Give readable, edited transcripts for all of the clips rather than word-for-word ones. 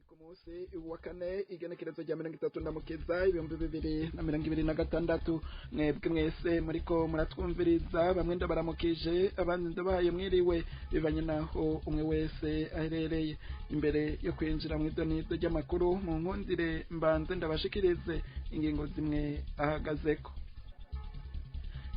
Ku munsi wa kane, igenekerezo rya 30 Ndamukiza 2026, mwebwe mwese muriko muratwumviriza, bamwe ndabaramukije, abandi ndabahaye mwiriwe, bivanye naho umwe wese aherereye. Imbere yo kwinjira mu idonido ry'amakuru, mu nkundire mbanze ndabashikirize ingingo zimwe ahagazeko.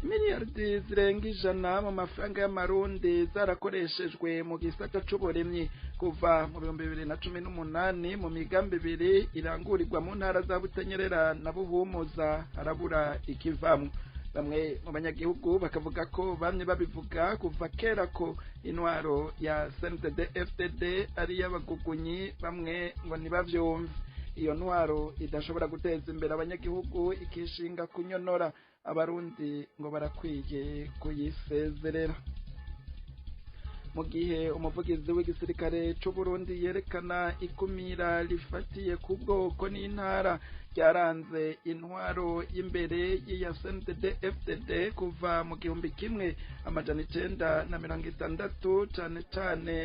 Miliyardi zirenga 100 mu mafaranga y'amarundi zarakoreshejwe mu gisata c'uburimyi kuva mu 2018 mu migambi ibiri irangurirwa mu ntara za Butanyerera na Buhumuza, harabura ikivamwo. Bamwe mu banyagihugu bakavuga ko bamwe babivuga kuva kera ko intwaro ya CNDD FDD ari iy'abagugunyi, bamwe ngo ntibavyumve. Iyo ntwaro idashobora guteza imbere abanyagihugu ikishinga kunyonora abarundi, ngo barakwiye kuyisezerera. Mu gihe umuvugizi w'igisirikare c'u Burundi yerekana ikumira rifatiye ku bwoko n'intara ryaranze intwaro y'imbere y'iya CNDD FDD kuva mu 1960, cane cane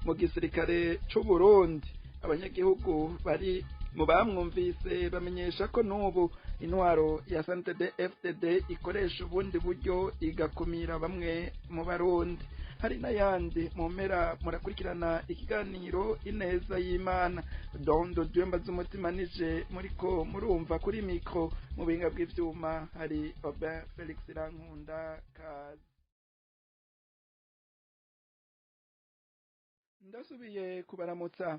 mu gisirikare c'u Burundi, abanyagihugu bari mu bamwumvise bamenyesha ko n'ubu intwaro ya CNDD FDD ikoresha ubundi buryo igakumira bamwe mu barundi. Hari n'ayandi mu mpera, murakurikirana ikiganiro Ineza y'Imana. Dondo Dyemba z'umutima nije muriko murumva kuri mikro, mu buhinga bw'ivyuma hari Robin Felix Irankunda. Kazi, ndasubiye kubaramutsa.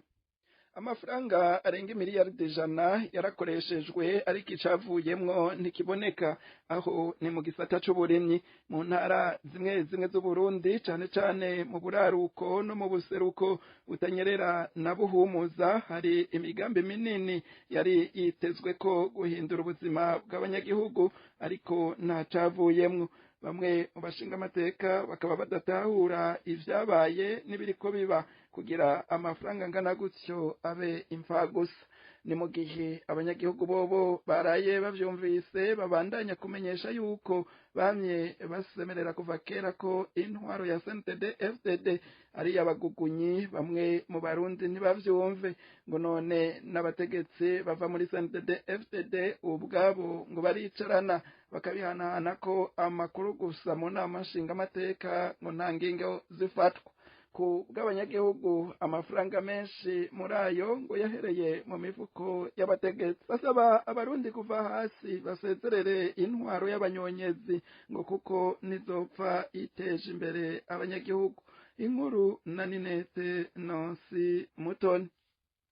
Amafaranga arenga miliyaridi 100 yarakoreshejwe, ariko icavuyemwo ntikiboneka. Aho ni mu gisata c'uburimyi mu ntara zimwe zimwe z'Uburundi, cane cane mu buraruko no mu buseruko, Butanyerera na Buhumuza, hari imigambi minini yari yitezwe ko guhindura ubuzima bw'abanyagihugu, ariko nta cavuyemwo. Bamwe mu bashinga amateka bakaba badatahura ivyabaye n'ibiriko biba kugira amafaranga angana gutyo abe imfagusa. Ni mu gihe abanyagihugu bobo baraye bavyumvise babandanya kumenyesha yuko bamye basemerera kuva kera ko intwaro ya CNDD FDD ari iy'abagugunyi, bamwe mu barundi ntibavyumve. Ngo none n'abategetsi bava muri CNDD FDD ubwabo ngo baricarana bakabihanahana ko amakuru gusa mu nama nshingamateka, ngo nta ngingo zifatwa. Ku bw'abanyagihugu, amafaranga menshi muri ayo ngo yahereye mu mifuko y'abategetsi. Basaba abarundi kuva hasi basezerere intwaro y'abanyonyezi, ngo kuko nizopfa iteje imbere abanyagihugu. Inkuru na Ninete Nonsi Mutoni.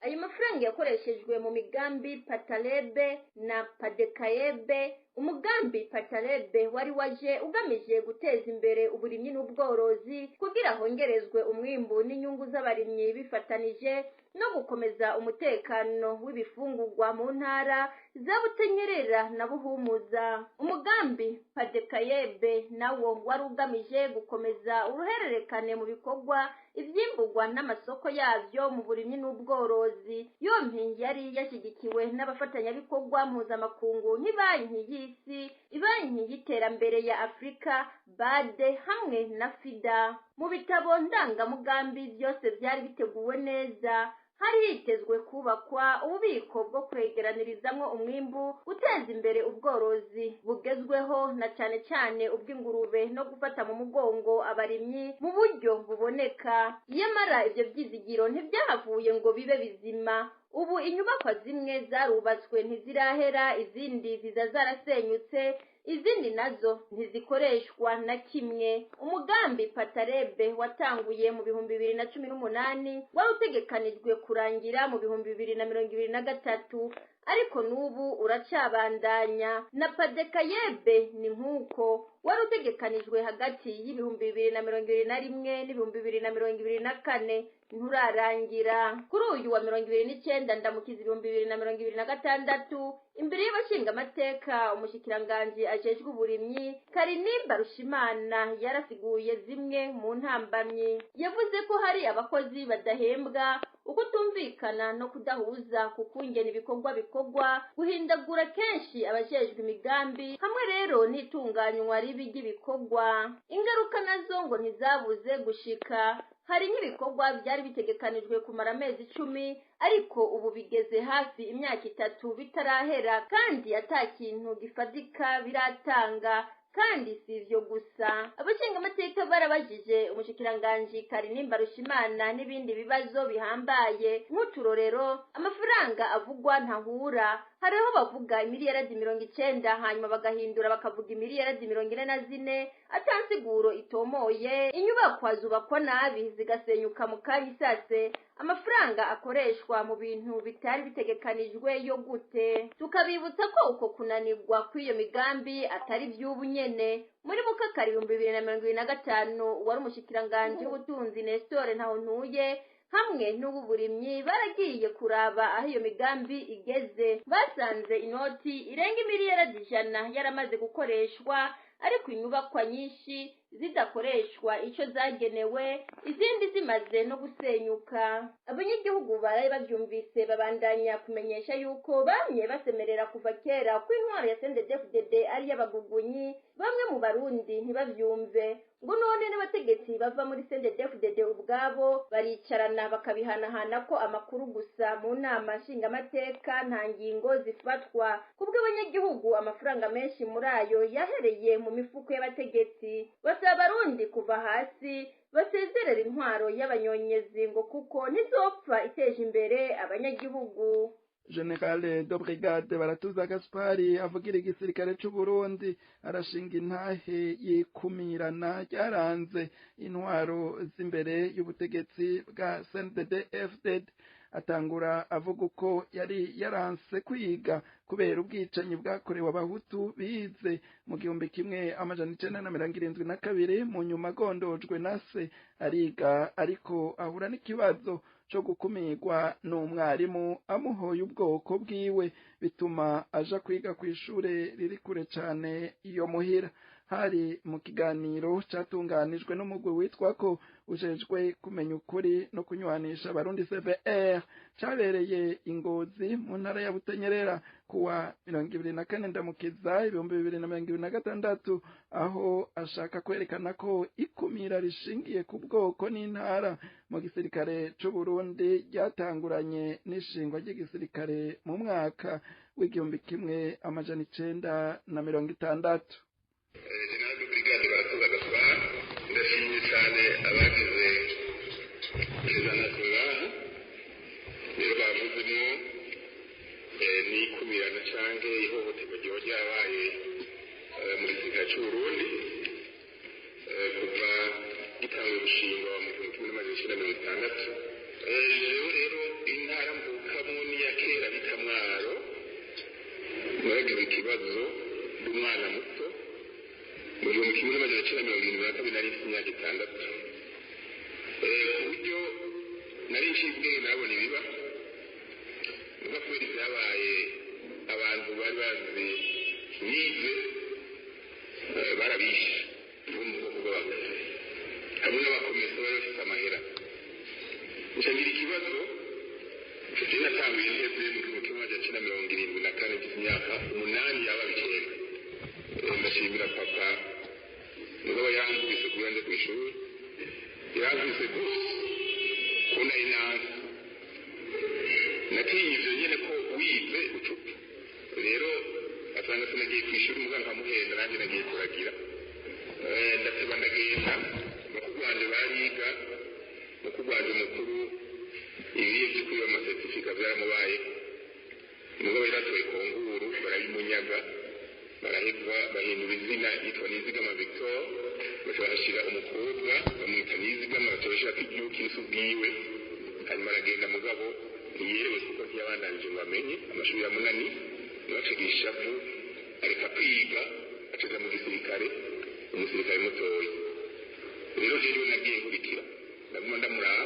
Ayo mafaranga yakoreshejwe mu migambi Patalebe na Padekayebe. Umugambi Patalebe wari waje ugamije guteza imbere uburimyi n'ubworozi kugira hongerezwe umwimbu n'inyungu z'abarimyi, bifatanije no gukomeza umutekano w'ibifungurwa mu ntara za Butanyerera na Buhumuza. Umugambi Padekayebe nawo wari ugamije gukomeza uruhererekane mu bikorwa, ivyimburwa n'amasoko yavyo mu burimyi n'ubworozi. Yompi yari yashyigikiwe n'abafatanyabikorwa mpuzamakungu nk'ibanki y'isi, ibanki y'iterambere ya Afurika BADE hamwe na FIDA. Mu bitabo ndangamugambi byose byari biteguwe neza. Hari hitezwe kubakwa ububiko bwo kwegeranirizamwo umwimbu, guteza imbere ubworozi bugezweho na cane cane ubw'ingurube, no gufata mu mugongo abarimyi mu buryo buboneka. Nyamara ivyo vyizigiro ntivyahavuye ngo bibe bizima. Ubu inyubakwa zimwe zarubatswe ntizirahera, izindi ziza zarasenyutse, izindi nazo ntizikoreshwa na kimwe. Umugambi Patarebe watanguye mu 2018, wari utegekanijwe kurangira mu 2023, ariko n'ubu uracabandanya. Na Padekayebe ni nk'uko, wari utegekanijwe hagati y'2021 n'2024, nturarangira. Kuri uyu wa 29 Ndamukiza 2026, imbere y'abashingamateka, umushikiranganji ajejwe uburimyi Karinimba Rushimana yarasiguye zimwe mu ntambamyi. Yavuze ko hari abakozi badahembwa, ukutumvikana no kudahuza ku kungena ibikorwa bikorwa, guhindagura kenshi abajejwe imigambi, hamwe rero n'itunganywa ribi ry'ibikorwa. Ingaruka nazo ngo ntizabuze gushika. Hari nk'ibikorwa byari bitegekanijwe kumara amezi 10, ariko ubu bigeze hafi imyaka 3 bitarahera, kandi ata kintu gifatika biratanga. Kandi si ivyo gusa, abashingamateka barabajije umushikiranganji Karinimba Rushimana n'ibindi bibazo bihambaye nk'uturorero. Amafaranga avugwa ntahura, hariho bavuga imiliyaradi 90, hanyuma bagahindura bakavuga imiliyaradi 44, atansiguro itomoye. Inyubakwa zubakwa nabi zigasenyuka mu kanya isase, amafaranga akoreshwa mu bintu bitari bitegekanijwe yo gute? Tukabibutsa ko uko kunanirwa kw'iyo migambi atari vy'ubu nyene. Muri Mukakari 2025, wari umushikiranganji w'ubutunzi Nestor Ntahontuye hamwe n'uw'uburimyi baragiye kuraba aho iyo migambi igeze. Basanze inoti irenga imiliyaradi 100 yaramaze gukoreshwa, ariko inyubakwa nyinshi zidakoreshwa ico zagenewe, izindi zimaze no gusenyuka. Abanyagihugu baraye bavyumvise babandanya kumenyesha yuko bamye basemerera kuva kera ko intwaro ya CNDD-FDD ari iy'abagugunyi. Bamwe mu Barundi ntibavyumve, ngo none n'abategetsi bava muri CNDD-FDD ubwabo baricarana bakabihanahana ko amakuru gusa mu nama nshingamateka, nta ngingo zifatwa. Kubw'abanyagihugu, amafaranga menshi muri ayo yahereye mu mifuko y'abategetsi. Basaba Abarundi kuva hasi basezerera intwaro y'abanyonyezi, ngo kuko ntizopfa iteje imbere abanyagihugu. Général de Brigade Baratuza Gaspari avugira igisirikare c'u Burundi arashinga intahe yikumirana ryaranze intwaro z'imbere y'ubutegetsi bwa CNDD-FDD. Atangura avuga uko yari yaranse kwiga kubera ubwicanyi bwakorewe abahutu bize mu 1972. Mu nyuma agondojwe na se ariga, ariko ahura n'ikibazo co gukumirwa n'umwarimu amuhoye ubwoko bwiwe, bituma aja kwiga kw'ishure riri kure cane iyo muhira. Hari mu kiganiro catunganijwe n'umugwi witwa ko ujejwe kumenya ukuri no kunywanisha abarundi CVR, cabereye Ingozi mu ntara ya Butanyerera kuwa 24 Ndamukiza 2026, aho ashaka kwerekana ko ikumira rishingiye ku bwoko n'intara mu gisirikare c'u Burundi ryatanguranye n'ishingwa ry'igisirikare mu mwaka w'1960. Général de Brigade Baratuza Gaspard, ndashimye cyane abagize présentation ngaha. Rero bavuzemo n'ikumirana canke ihohoterwa ryoba ryabaye mu gisirikare c'u Burundi kuva gitanguye gushingwa mu 1960. Jewe rero intara mvukamwo n'iya kera bita Mwaro. Naragize ikibazo ndi umwana muto mu 1972, nari mfite imyaka 6, ku buryo nari nshiye ubwenge nabona ibiba. Nuko kubera ibyabaye, abantu bari bazi nize barabishe bo mu bwoko bw'abahutu hamwe n'abakomesa bari bafite amahera. Nca ngira ikibazo. Je natanguye nteze mu 1974, mfite imyaka 8 yaba 9. Ndashimira papa, mugabo yarankubise kugira nje kw'ishuri, yarankubise rwose ko nari nanze, natinye ivyo nyene ko wize ucupa. Rero asanga sinagiye kw'ishuri, muganga nkamuhenda nanjye nagiye kuragira. Ndateba ndagenda. Bakuru banje bariga, mukuru wanje mukuru ibiye vyo kwiba amacertificat vyaramubayeko, mugabo yaratoye concours barabimunyaga, baraheva bahindura izina, yitwa Nizigama Victor, baca bahashira umukobwa bamwita Nizigama, baca bashirako iby'ubukirisu bwiwe. Hanyuma aragenda, mugabo ntiyerewe kuko ntiyabandanije ngo amenye amashuri ya munani. Nibacagira ishavu, areka kwiga, acaja mu gisirikare, umusirikare mutoyi. Rero jewe nagiye nkurikira, ndaguma ndamuraba,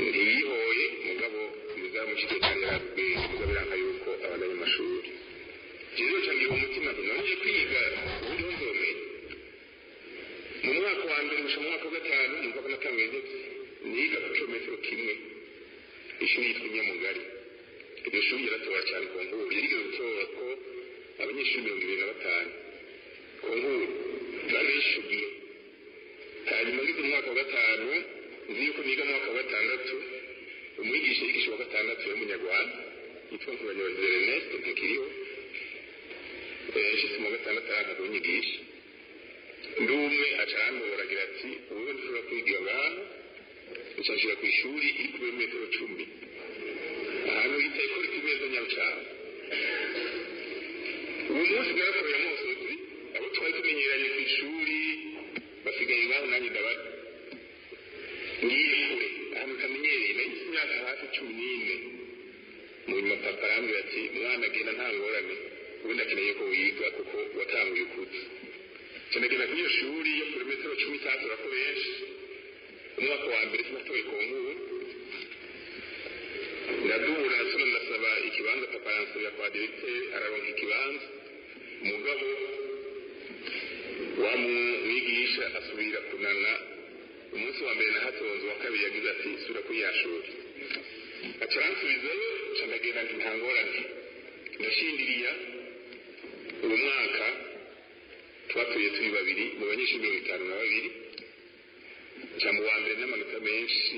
ntiyihoye, mugabo bizamushyikiye kandi yarabwenge, mugabo biranka yuko abandanya amashuri. Jewe nca umutima nti none kwiga ubundi ho nzomenya. Mu mwaka wa mbere gushika mu mwaka wa gatanu numva ko natanguye ndetse niga ku kilometero kimwe, ishuri yitwa Nyamugari. Iryo shuri yaratora cyane concours, yarigeze gutora ko abanyeshuri 25 concours bari benshi. Hanyuma ngize mu mwaka wa gatanu, nzi yuko niga mu mwaka wa gatandatu, umwigisha yigisha wa gatandatu yari umunyarwanda yitwa Nkubanyozi Ernest, ntakiriho. Yashitse mu wa gatandatu aranka kunyigisha, ndi umwe, aca arantora agira ati: "Wewe ntushobora kwiga ngaha." Aca anshira kw'ishuri iri ku birometero 10, ahantu bita École Kimeza Nyarucama. Uwo munsi narakoreye amosozi, abo twari tumenyeranye ku ishuri basigaye ngaho, nanjye ndaba ngiye kure ahantu ntamenyereye. Nari imyaka hafi 14. Mu nyuma papa arambwira ati: "Mwana, genda, nta ngorane, ubundi akeneye ko wiga kuko watanguye ukuze." Nca ndagenda kuri iyo shuri yo kilometero 10 itaturako benshi. Umwaka wa mbere sinatoye concours, ndadubura, nsubira ndasaba ikibanza, papa aransabira kwa directeur, araronka ikibanza. Mugabo wa mwigisha asubira kunana. Umunsi wa mbere nahatonze, uwa kabiri yagize ati: "Sura kuri ya shuri." Aca aransubizayo, nca ndagenda nti: "Nta ngorane." Ndashindiriya uwo mwaka, twatuye turi babiri mu banyeshuri 52. Nca mu wa mbere n'amanota menshi,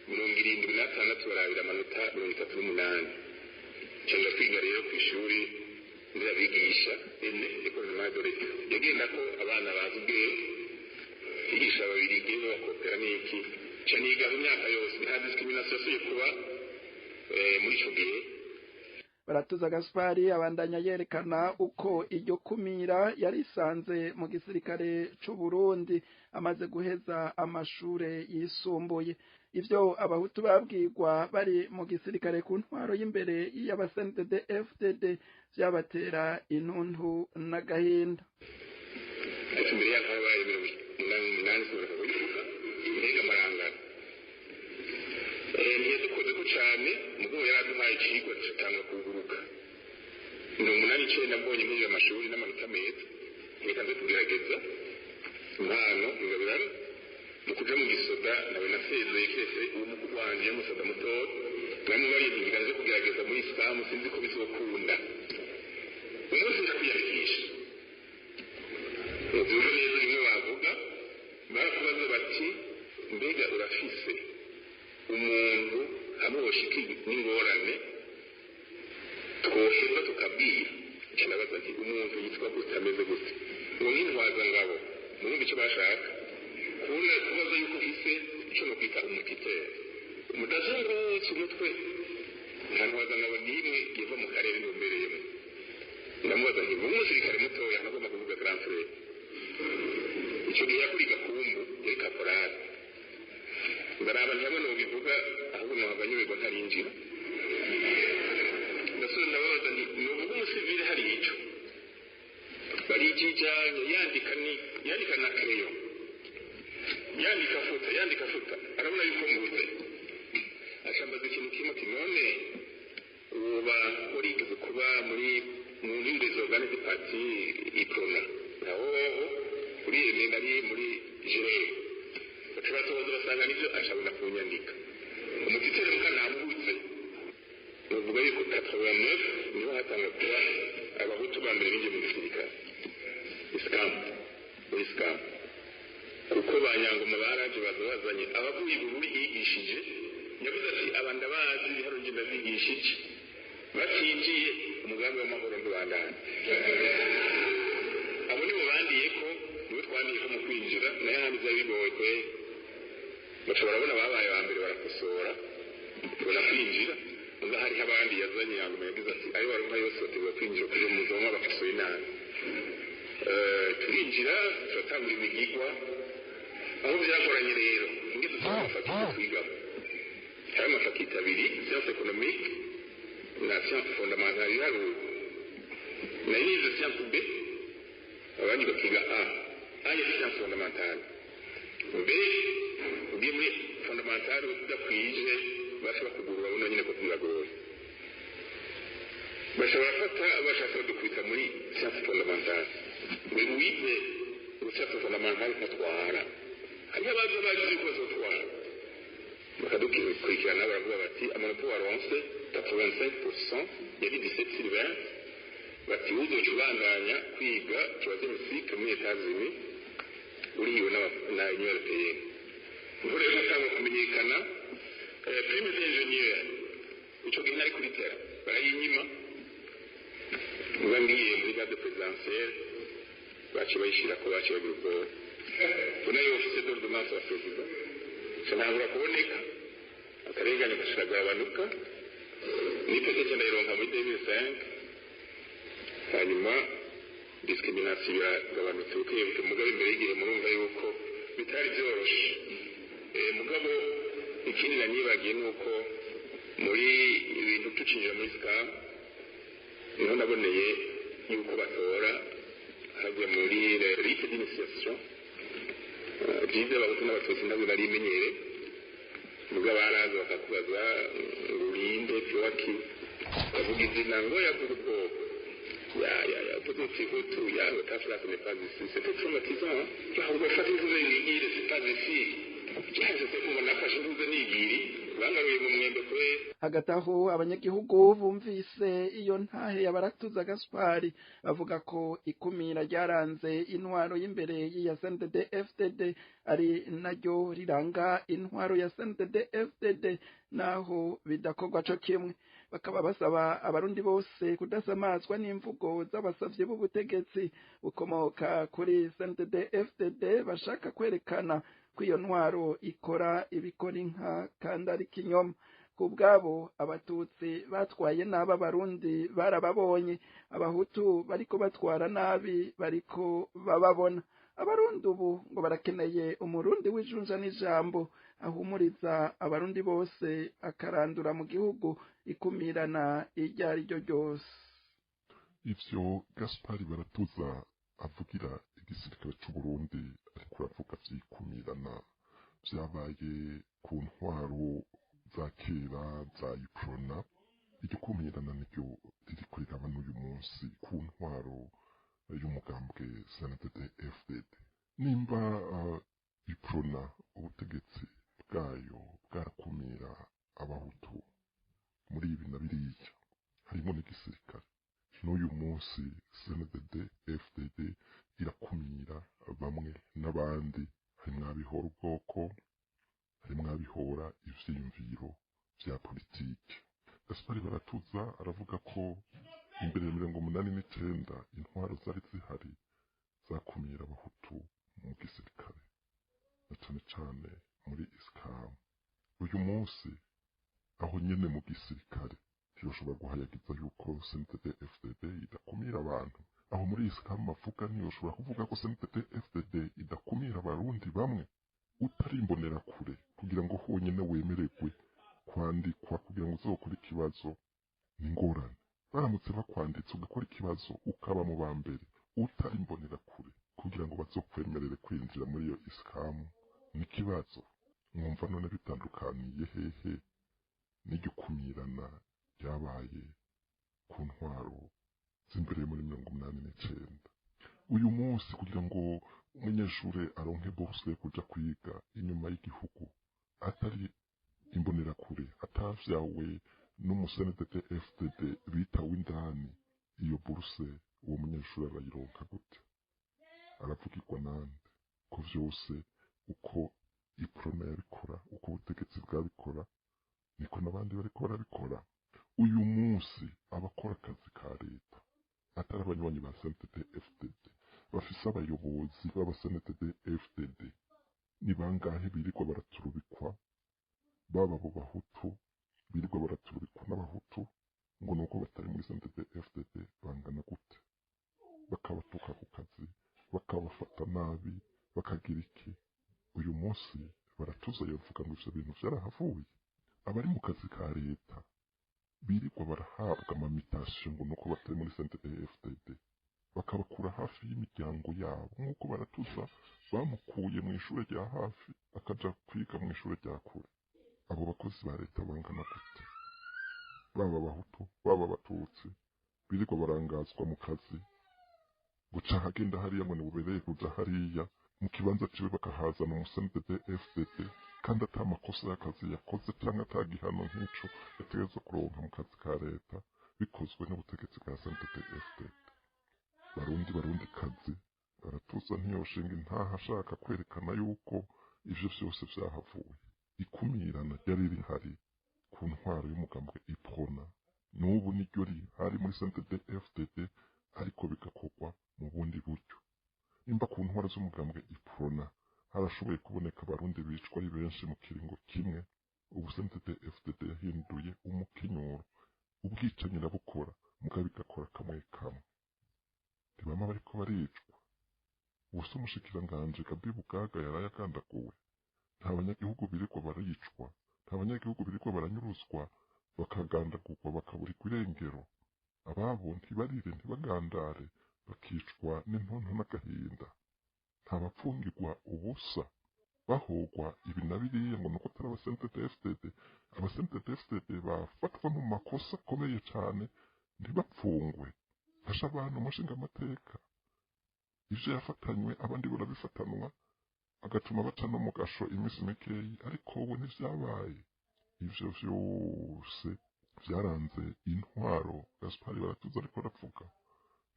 76, barabira amanota 38. Nca nja kwiga rero ku ishuri nderabigisha ene École Normale de l'État, yagenda ko abana bazi ubwenge, yigisha ababirigi bakopera n'iki. Nca niga imyaka yose, nta discrimination yasubiye kuba muri ico gihe. Baratuza Gaspari abandanya yerekana uko iryo kumira yarisanze mu gisirikare c'u Burundi amaze guheza amashure yisumbuye, ivyo abahutu babwirwa bari mu gisirikare ku ntwaro y'imbere y'aba CNDD FDD vyabatera intuntu n'agahinda. Ariko imbere yaho habaye 88, sinabasha kubivuga mbega amarangara. Ntiyadukozeko cane, mugabo yaraduhaye icigwa dutanga kuguruka. 89 mbonye mpinga amashuri n'amanota meza, reka nze kugerageza impano ingabirano mu kuja mu gisoda. Nawe nasezeye kiretse uwo mukuru wanje y'umusoda mutoya, namubariye nti: "Ngira nze kugerageza muri isilamu, sinzi ko bizokunda." Umunsi nja kwiyandikisha, muvyumve neza, bimwe bavuga barakubaza bati: "Mbega urafise umuntu hamwe woshika n'ingorane twoheza tukabwira?" Nca ndabaza nti: "Umuntu yitwa gute, ameze gute?" Uwo nk'intwaza ngabo, murumva ico bashaka kubona, kubaza yuko ufise ico nokwita umutiteri mudazungurutse umutwe. Nta ntwazangabo n'imwe yava mu karere ntumbereyemo. Ndamubaza nti: "Ubu umusirikare mutoya?" Ntagomba kuvuga grand frère. Icyo gihe yakuriga kumbu, yari caporal. Ndaraba ntihamwe nobivuga, ahubwo nohava nyoberwa ntarinjira. Ndasubira ndababaza nti: "Novuga umusivile hari ico?" Barijijanya, yandika, ni yandika na crayon, yandika futa, yandika futa, arabona yuko mbuze. Acambaza ikintu kimwe ati: "None uba warigeze kuba muri les organes du parti Uprona?" Naho kuri iyo nari muri jere, baca batoza basanga nivyo, acabona kunyandika umutiteri muka nambuze. Novuga yuko 89 niho hatanga kuba abahutu ba mbere binjiye mu gisirikare ISCAM, muri ISCAM, kuko ba Nyangoma baraje baza bazanye abavuye i Bururi yigishije. Yavuze ati: "Aba ndabazi, ibiharuro njye ndabigishije, batinjiye umugambi w'amahoro ntibandana." Abo nibo bandiye ko nibo twandiye ko mu kwinjira, nayo ahandi byari bigoye kwe. Baca barabona babaye ba mbere, barakosora, tubona kwinjira. Muga hariho abandi yazanye, Nyangoma yagize ati: "Ayo baronka yose bategura kwinjira kuja mu muzoma bakosoye nabi." Turinjira, turatangura imigigwa. Aho byagoranye rero, ingeze usanga amafacultés twigamo, hari amafacultés abiri, science économique na science fondamentale, ibiharuro. Nari nize science B, abandi bakiga A. A yari science fondamentale. B ugiye muri fondamentale udakwije, bashobora kugurura buno nyine ko biragoye. Bashobora bafata bashatse badukubita muri science fondamentale ngo wize ngo science fondamentale ntatwara. Hariho abaza bazi yuko bazotwara, bakadukurikirana, baravuga bati: "Amanota waronse 85%, yari 17 sur 20." Bati: "Uzoca ubandanya kwiga troisième cycle muri Etats-Unis." Uriwe na Union Européenne, niho rero hatangwa kumenyekana. Prime d'ingénieur, ico gihe nari kuri terrain, barayinyima. Muga ngiye muri garde présidentielle, baciye bayishirako, baciye bagira ubwoba. Unayo officier d'ordonnance wa président ntangura kuboneka, akarengane gashiragabanuka. N'ipete nca ndayironka muri 2005. Hanyuma discrimination iragabanutse bukebuke, mugabo imbere y'igihe murumva yuko bitari vyoroshe. Mugabo ikindi nanibagiye ni uko muri ibintu tucinjira muri ISCAM, niho naboneye yuko batora hajya muri rite d'initiation byiza Abahutu n'Abatutsi. Ntabwo nari imenyere, mugabo baraza bakakubaza ngo urinde piwaki, bavuga izina ngo yavuga ubwoko, ya ya ya, uvuze Hutu, ya ngo ta place n'est pas ici. C'était traumatisant, hein. Ya ngo fata intuze nigire, c'est pas ici. Cyaje se kumva nafashe intuze nigiri, bangaruye mu mwembe kwe. Hagati aho, abanyagihugu bumvise iyo ntahe ya Baratuza Gaspari bavuga ko ikumira ryaranze intwaro y'imbere y'iya CNDD FDD ari naryo riranga intwaro ya CNDD FDD, naho bidakorwa co kimwe. Bakaba basaba Abarundi bose kudasamazwa n'imvugo z'abasavyi b'ubutegetsi bukomoka kuri CNDD FDD, bashaka kwerekana ko iyo ntwaro ikora ibikora inka kandi ari kinyoma. Ku bwabo, Abatutsi batwaye nabi Abarundi barababonye, Abahutu bariko batwara nabi bariko bababona. Abarundi ubu ngo barakeneye Umurundi w'ijunja n'ijambo, ahumuriza Abarundi bose, akarandura mu gihugu ikumirana iryo ari ryo ryose. Ivyo Gaspari Baratuza avugira igisirikare c'Uburundi, ariko aravuga vyikumirana, vyabaye ku ntwaro za kera za Uprona. Iryo kumirana niryo ririko riraba n'uyu munsi ku ntwaro y'umugambwe CNDD FDD. Nimba Uprona ubutegetsi bwayo bwarakumira Abahutu muri ibi na biriya, harimo n'igisirikare, n'uyu munsi CNDD FDD irakumira bamwe n'abandi, harimwo abihora ubwoko, harimwo abihora ivyiyumviro vya politike. Gaspari Baratuza aravuga ko imbere ya 89 intwaro zari zihari zakumira Abahutu mu gisirikare na cane cane muri ISCAM. Uyu munsi aho nyene mu gisirikare ntiyoshobora guhayagiza yuko CNDD FDD idakumira abantu. Aho muri ISCAM avuga, ntiyoshobora kuvuga ko CNDD FDD idakumira Abarundi bamwe. Utari imbonerakure, kugira ngo honyene wemererwe kwandikwa kugira ngo uzokore ikibazo ni ingorane. Baramutse bakwanditse ugakora ikibazo ukaba mu ba mbere, utari imbonerakure, kugira ngo bazokwemerere kwinjira muri iyo ISCAM ni ikibazo. Mwumva none bitandukaniye hehe n'iryo kumirana ryabaye ku ntwaro z'imbere muri 89? Uyu munsi kugira ngo umunyeshure aronke bourse yo kuja kwiga inyuma y'igihugu, atari imbonerakure, atavyawe n'umu CNDD FDD bitawe indani, iyo bourse uwo munyeshure arayironka gute? Aravugirwa nande, ko vyose uko Uprona yabikora, uko ubutegetsi bwabikora, niko n'abandi bariko barabikora? Uyu munsi abakora akazi ka leta atari abanywanyi ba CNDD FDD, bafise abayobozi b'aba CNDD FDD, ni bangahe birirwa baraturubikwa, baba abo Bahutu birirwa baraturubikwa n'Abahutu ngo nuko batari muri CNDD FDD? Bangana gute? Bakabatuka ku kazi, bakabafata nabi, bakagira iki? Uyu munsi Baratuza yavuga ngo ivyo bintu vyarahavuye? Abari mu kazi ka leta birirwa barahabwa ama mutation ngo nuko batari muri CNDD FDD, bakabakura hafi y'imiryango yabo, nk'uko Baratuza bamukuye mu ishure rya hafi akaja kwiga mu ishure rya kure, abo bakozi ba leta bangana gute, baba Abahutu baba Abatutsi, birirwa barangazwa mu kazi, guca ahagenda hariya ngo nibubereye kuja hariya, mu kibanza ciwe bakahazana umu CNDD FDD, kandi ata makosa y'akazi yakoze canke ata gihano nk'ico yategerezwa kuronka mu kazi ka leta, bikozwe n'ubutegetsi bwa CNDD FDD? Barundi, Barundi kazi, Baratuza ntiyoshinga intaha ashaka kwerekana yuko ivyo vyose vyahavuye. Ikumirana ryari rihari ku ntwaro y'umugambwe Iprona n'ubu niryo rihari muri CNDD-FDD, ariko bigakorwa mu bundi buryo. Nimba ku ntwaro z'umugambwe Iprona harashoboye kuboneka abarundi bicwa ari benshi mu kiringo kimwe, ubu CNDD-FDD yahinduye umukenyuro, ubwicanyi irabukora mugabo bigakora kamwe kamwe. Ntibama bariko baricwa. Ubu se umushikiranganji Gabi Bugaga yaraye agandaguwe? Nta banyagihugu birirwa baricwa, nta banyagihugu birirwa baranyuruzwa, bakagandagurwa, bakaburirwa irengero. Ababo ntibarire, ntibagandare, bakicwa n'intuntu n'agahinda. Nta bapfungirwa ubusa bahogwa ibi na biriya ngo nuko atari aba CNDD-FDD. Aba CNDD-FDD bafatwa mu makosa akomeye cane ntibapfungwe. Fasha abantu umushingamateka ivyo yafatanywe abandi barabifatanwa, agatuma baca no mu gasho iminsi mikeyi, ariko we ntivyabaye. Ivyo vyose vyaranze intwaro Gaspari Baratuza ariko aravuga,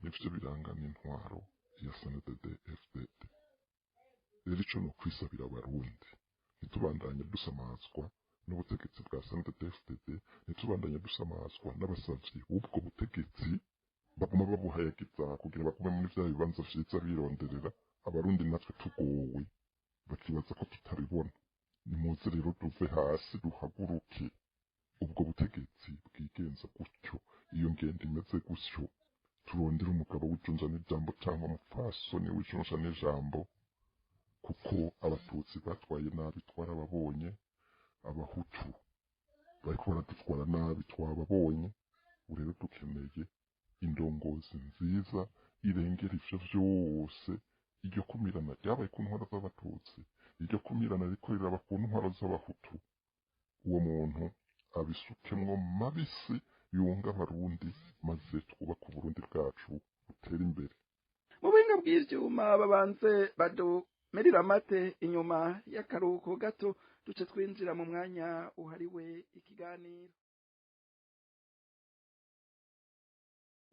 nivyo biranga n'intwaro ya CNDD-FDD. Rero ico no kwisabira abarundi, ntitubandanye dusamazwa n'ubutegetsi bwa CNDD-FDD, ntitubandanye dusamazwa n'abasavyi b'ubwo butegetsi baguma babuhayagiza kugira bagume muri vya bibanza vyiza bironderera. Abarundi natwe tugowe, bakibaza ko tutabibona. Nimuze rero duve hasi duhaguruke ubwo butegetsi bwigenza gutyo, iyo ngendo imeze gutyo, turondere umugabo w'ijunja n'ijambo cyangwa umupfasoni w'ijunja n'ijambo, kuko abatutsi batwaye nabi twarababonye, abahutu bariko baradutwara nabi twababonye. Ubu rero dukeneye indongozi nziza irengera ivyo vyose. Iryo kumirana ryabaye ku ntwaro z'abatutsi, iryo kumirana riko riraba ku ntwaro z'abahutu. Uwo muntu abisukemwo mabisi, yunga abarundi, maze twubake uburundi bwacu butere imbere. Mu buhinga bw'ivyuma babanze badumirira amate. Inyuma y'akaruhuko gato duce twinjira mu mwanya uhariwe ikiganiro.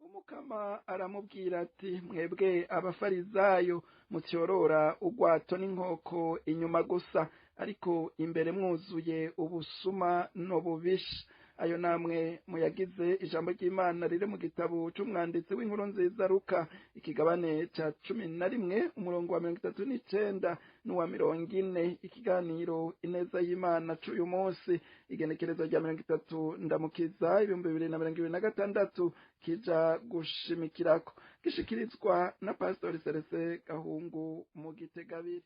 Umukama aramubwira ati: "Mwebwe abafarizayo mutyorora urwato n'inkoko inyuma gusa, ariko imbere mwuzuye ubusuma n'ububisha." Ayo namwe muyagize. Ijambo ry'Imana riri mu gitabo c'umwanditsi w'inkuru nziza Luka, ikigabane ca 11, umurongo wa 39 n'uwa 40. Ikiganiro Ineza y'Imana c'uyu munsi, igenekerezo rya 30 Ndamukiza 2026, kija gushimikirako gishikirizwa na Pastori Serese Gahungu mu Gitegabiri.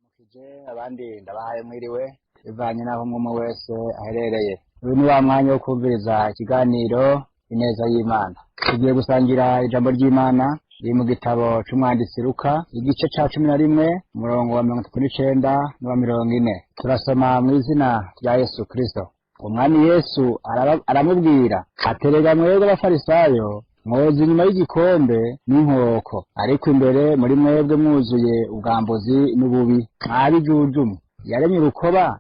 Mukije abandi, ndabahaye mwiriwe bivanye n'aho umwe wese aherereye. Uyu ni wa mwanya wo kumviriza ikiganiro Ineza y'Imana. Tugiye gusangira ijambo ry'Imana riri mu gitabo c'umwanditsi Luka, igice ca 11, umurongo wa 39 n'uwa 40. Turasoma mu izina rya Yesu Kristo. Umwami Yesu aramubwira aterega: "Mwebwe abafarisayo mwoza inyuma y'igikombe n'inkoko, ariko imbere muri mwebwe mwuzuye ubwambuzi n'ububi. Mwabijujumu, yaremye urukoba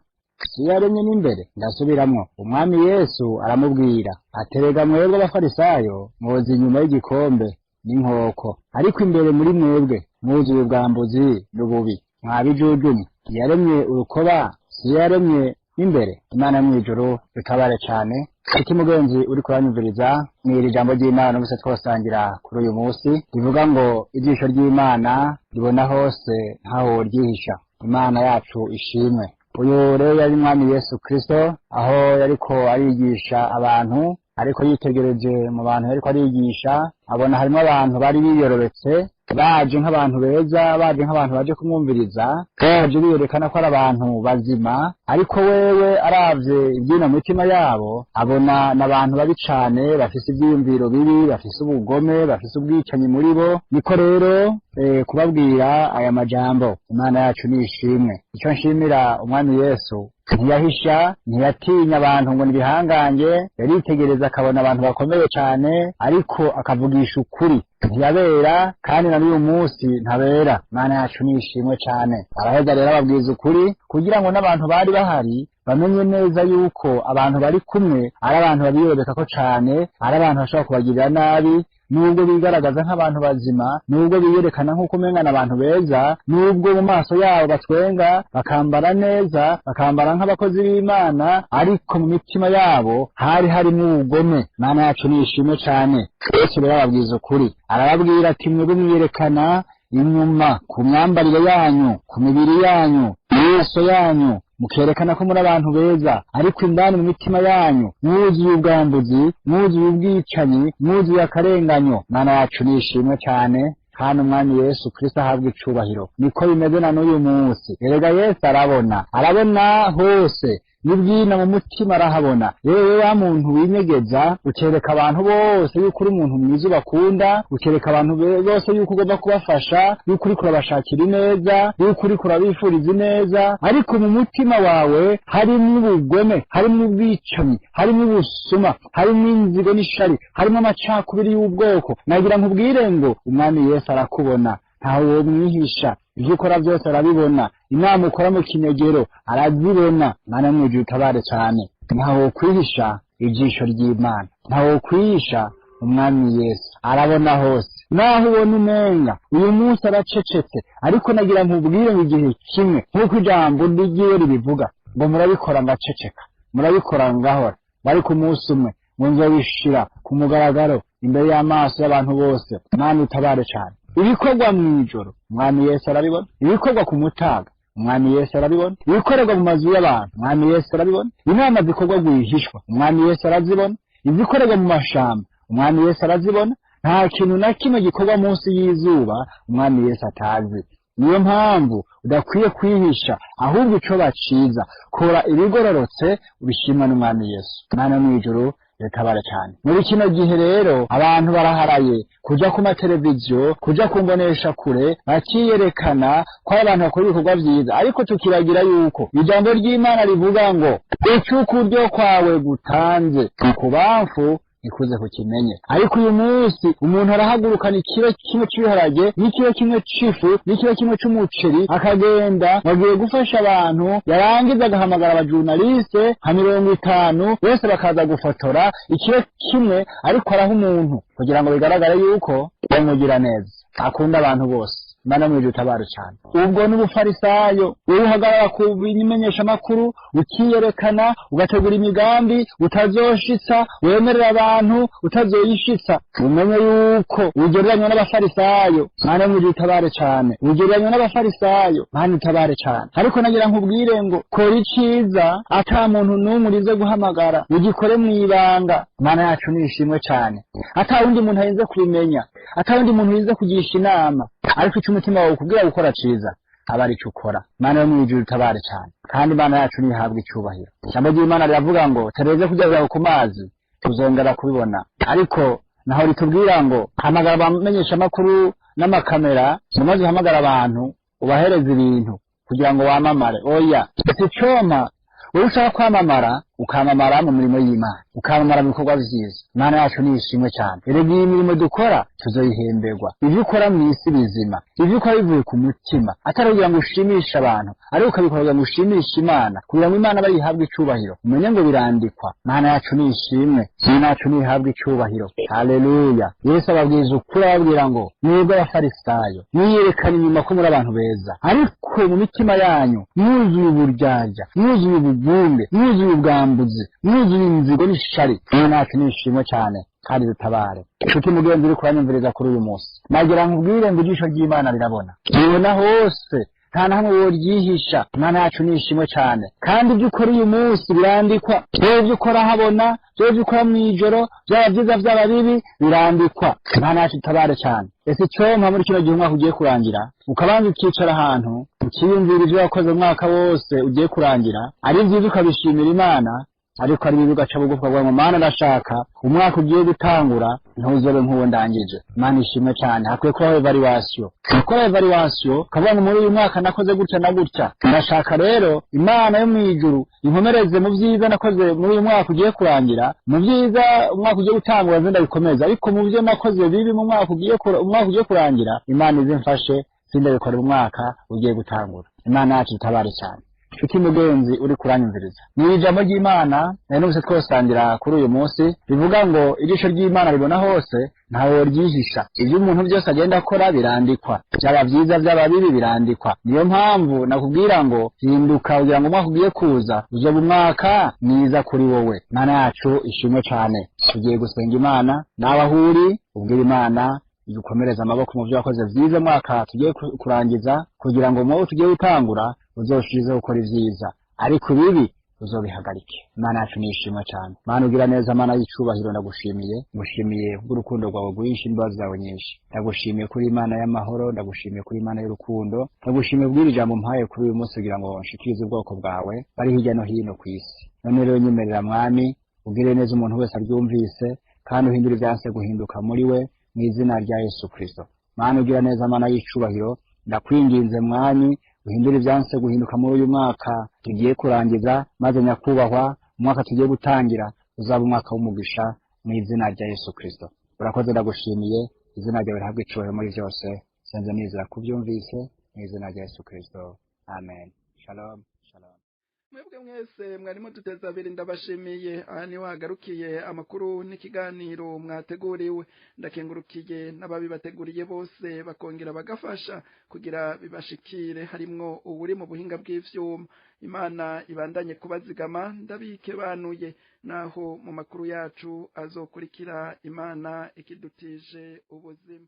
si yaremye n'imbere?" Ndasubiramwo: Umwami Yesu aramubwira aterega: "Mwebwe abafarisayo mwoza inyuma y'igikombe n'inkoko, ariko imbere muri mwebwe mwuzuye ubwambuzi n'ububi. Mwabijujumu, yaremye urukoba si yaremye n'imbere?" Imana yo mw'ijuru dutabare cane. Nshuti mugenzi uri kuranyumviriza, mw'iri jambo ry'Imana numvise twosangira kuri uyu munsi rivuga ngo ijisho ry'Imana ribona hose, ntaho ryihisha. Imana yacu ishimwe. Uyu rero yari Umwami Yesu Kristo, aho yariko arigisha abantu, ariko yitegereje mu bantu yariko arigisha abona harimo abantu bari biyorobetse, baje nk'abantu beza, baje nk'abantu baje kumwumviriza, baje biyerekana ko ari abantu bazima, ariko wewe aravye ibyino mu mitima yabo abona n'abantu babi cane, bafise ivyiyumviro bibi, bafise ubugome, bafise ubwicanyi muri bo. Niko rero kubabwira aya majambo. Imana yacu ni ishimwe. Icyo nshimira Umwami Yesu, ntiyahisha, ntiyatinya abantu ngo nibihangange. Yaritegereza akabona abantu bakomeye cyane, ariko akavugisha ukuri. Ntiyabera, kandi na n'uyu munsi ntabera. Imana yacu ni ishimwe cane. Araheza rero ababwiza ukuri kugira ngo n'abantu bari bahari bamenye neza yuko abantu bari kumwe ari abantu babiyobekako cane, ari abantu bashobora kubagirira nabi, nubwo bigaragaza nk'abantu bazima, nubwo biyerekana nk'uko umengana abantu beza, nubwo mu maso yabo batwenga, bakambara neza, bakambara nk'abakozi b'Imana, ariko mu mitima yabo hari harimo ubugome. Imana yacu ni ishimwe cane. Yesu rero ababwiza ukuri, arababwira ati mwebwe mwiyerekana inyuma ku myambarire yanyu, ku mibiri yanyu, maso yanyu, mukerekana ko muri abantu beza, ariko indani mu mitima yanyu mwuzuye ubwambuzi, mwuzuye ubwicanyi, mwuzuye akarenganyo. Imana yacu ni ishimwe cyane, kandi Umwami Yesu Kristo ahabwa icubahiro. Niko bimeze na n'uyu munsi. Erega Yesu arabona, arabona hose, n'ibwina mu mutima arahabona. Yewe wa muntu winyegeza, ukereka abantu bose yuko uri umuntu mwiza ubakunda, ukereka abantu bose yuko ugomba kubafasha, yuko uriko urabashakira ineza, yuko uriko urabifuriza ineza, ariko mu mutima wawe harimwo ubugome, harimwo ubwicanyi, harimwo ubusuma, harimwo inzigo n'ishari, harimwo amacakubiri y'ubwoko. Nagira nkubwire ngo Umwami Yesu arakubona, ntawe womwihisha. Ivyo ukora byose arabibona, inama ukora mu kinyegero arazibona. Mana mw'ijuru utabare cane. Ntawe wokwihisha ijisho ry'Imana, ntawe wokwihisha Umwami Yesu, arabona hose. Naho ubona umenga uyu munsi aracecetse, ariko nagira nkubwire ngo igihe kimwe, nk'uko ijambo ryiwe ribivuga, ngo murabikora ngaceceka, murabikora ngahora, ariko umunsi umwe ngo nzobishira ku mugaragaro imbere y'amaso y'abantu bose. Mana utabare cane. Ibikorwa mw'ijoro Umwami Yesu arabibona, ibikorwa ku mutaga Umwami Yesu arabibona, ibikorerwa mu mazu y'abantu Umwami Yesu arabibona, inama zikorwa rwihishwa Umwami Yesu arazibona, izikorerwa mu mashamba Umwami Yesu arazibona. Nta kintu na kimwe gikorwa munsi y'izuba Umwami Yesu atazi. Niyo mpamvu udakwiye kwihisha, ahubwo ico baciza kora ibigororotse ubishimwa n'Umwami Yesu. Mana mw'ijuru yatabara cyane. Muri kino gihe rero abantu baraharaye kuja ku mateleviziyo, kuja ku mbonesha kure, bakiyerekana ko ari abantu bakora ibikorwa vyiza, ariko tukiragira yuko ijambo ry'Imana rivuga ngo icukuryo kwawe gutanze kubamfu ikuze kukimenye. Ariko uyu munsi umuntu arahagurukana ikiro kimwe c'ibiharage, n'ikiro kimwe c'ifu, n'ikiro kimwe c'umuceri, akagenda bagiye gufasha abantu, yarangiza agahamagara abajurnaliste nka 50 bose bakaza gufotora ikiro kimwe, ariko araha umuntu kugira ngo bigaragare yuko bamugira neza, akunda abantu bose. Mana mw'ijuru utabare cyane. Ubwo n'ubufarisayo, wowe uhagarara ku bimenyeshamakuru ukiyerekana, ugategura imigambi utazoshitsa, wemerera abantu utazoyishitsa, umenye yuko ugereranywa n'abafarisayo. Mana mw'ijuru utabare cyane, ugereranywa n'abafarisayo. Mana utabare cyane. Ariko nagira nkubwire ngo kora iciza ata muntu n'umwe urize guhamagara, ugikore mw'ibanga. Mana yacu ni ishimwe cyane, ata wundi muntu arinze kubimenya, ata wundi muntu urize kugisha inama, ariko ico umutima wawe ukubwira gukora ciza aba ari ico ukora. Mana yo mw'ijuru utabare cyane, kandi Imana yacu nihabwe icubahiro. Ijambo ry'Imana riravuga ngo tereze kugeza ku mazi tuzongera kubibona, ariko naho ritubwira ngo hamagara abamenyeshamakuru n'amakamera, maze uhamagara abantu ubahereza ibintu kugira ngo wamamare. Oya, si coma. Wowe ushaka kwamamara, ukamamara mu mirimo y'Imana, ukamamara mu bikorwa vyiza. Imana yacu ni ishimwe cyane. Erega iyi mirimo dukora tuzoyihemberwa. Ivyo ukora mw'isi bizima, ivyo ukora bivuye ku mutima, atari kugira ngo ushimishe abantu, ariko ukabikora kugira ngo ushimishe Imana, kugira ngo Imana bayihabwe icubahiro. Umenye ngo birandikwa. Imana yacu ni ishimwe, Imana yacu nihabwe icubahiro. Haleluya. Yesu ababwiza ukuri, ababwira ngo mwebwe abafarisayo mwiyerekana inyuma ko muri abantu beza, ariko mu mitima yanyu mwuzuye uburyarya, mwuzuye ubugumbe, mwuzuye ubwambuzi, mwuzuye inzigo n'ishari. Imana yacu ni ishimwe cyane, kandi dutabare. Nshuti mugenzi uri kuranyumviriza kuri uyu munsi, nagira nkubwire ngo ijisho ry'Imana rirabona, ribona hose, nta na hamwe woryihisha. Imana yacu ni ishimwe cyane, kandi ibyo ukora uyu munsi birandikwa. Byaba ibyo ukora habona, byaba ibyo ukora mw'ijoro, byaba byiza byaba bibi, birandikwa. Imana yacu itabare cyane. Ese icompa muri kino gihe umwaka ugiye kurangira, ukabanza ukicara ahantu ukiyumvira ivyo wakoze umwaka wose ugiye kurangira, ari vyiza ukabishimira Imana, Ariko ari bibi ugaca bugufi ukavuga ngo Mana, ndashaka umwaka ugiye gutangura ntuzobe nk'uwo ndangije. Mana ishimwe cyane. Hakwiye kubaho évaluation, gukora évaluation, ukavuga ngo muri uyu mwaka nakoze gutya na gutya, ndashaka rero Imana yo mu ijuru inkomereze mu byiza nakoze muri uyu mwaka ugiye kurangira, mu byiza umwaka ugiye gutangura nze ndabikomeza, ariko mu byo nakoze bibi mu mwaka ugiye kurangira, Imana izimfashe sindabikora mu mwaka ugiye gutangura. Imana yacu itabare cyane. Nshuti mugenzi uri kuranyumviriza, ni ijambo ry'Imana nari numvise twosangira kuri uyu munsi, rivuga ngo ijisho ry'Imana ribona hose, ntawe ryihisha. Ibyo umuntu byose agenda akora birandikwa, byaba byiza byaba bibi birandikwa. Niyo mpamvu nakubwira ngo hinduka kugira ngo umwaka ugiye kuza uzoba umwaka mwiza kuri wowe. Imana yacu ishimwe cyane. Tugiye gusenga Imana. Nawe aho uri, ubwira Imana igukomereza amaboko mu byo wakoze byiza mwaka tugiye kurangiza, kugira ngo mu tugiye gutangura uzoshirize gukora ibyiza, ariko ibibi uzobihagarike. Imana yacu nishimwe cyane. Mana ugira neza, Mana y'icubahiro, ndagushimiye, ngushimiye kubw'urukundo rwawe rwinshi n'imbabazi zawe nyinshi. Ndagushimiye kuri Imana y'amahoro, ndagushimiye kuri Imana y'urukundo, ndagushimiye kubw'iri jambo mpaye kuri uyu munsi kugira ngo nshikirize ubwoko bwawe bari hirya no hino ku isi. None rero nyemerera Mwami, ugire neza umuntu wese aryumvise, kandi uhindure ibyanse guhinduka muri we, mu izina rya Yesu Kristo. Mana ugira neza, Mana y'icubahiro, ndakwinginze Mwami, uhindure ibyanse guhinduka muri uyu mwaka tugiye kurangiza, maze nyakubahwa umwaka tugiye gutangira uzaba umwaka w'umugisha, mu izina rya Yesu Kristo. Urakoze, ndagushimiye, izina ryawe rihabwe icubahiro muri byose. Senze nizera kubyumvise, mu izina rya Yesu Kristo, amen. Shalom, shalom. Mwebwe mwese mwarimo duteze abiri, ndabashimiye. Aha niho hagarukiye amakuru n'ikiganiro mwateguriwe. Ndakengurukiye n'ababibateguriye bose, bakongera bagafasha kugira bibashikire, harimwo uwuri mu buhinga bw'ivyuma. Imana ibandanye kubazigama. Ndabike banuye naho mu makuru yacu azokurikira, Imana ikidutije ubuzima.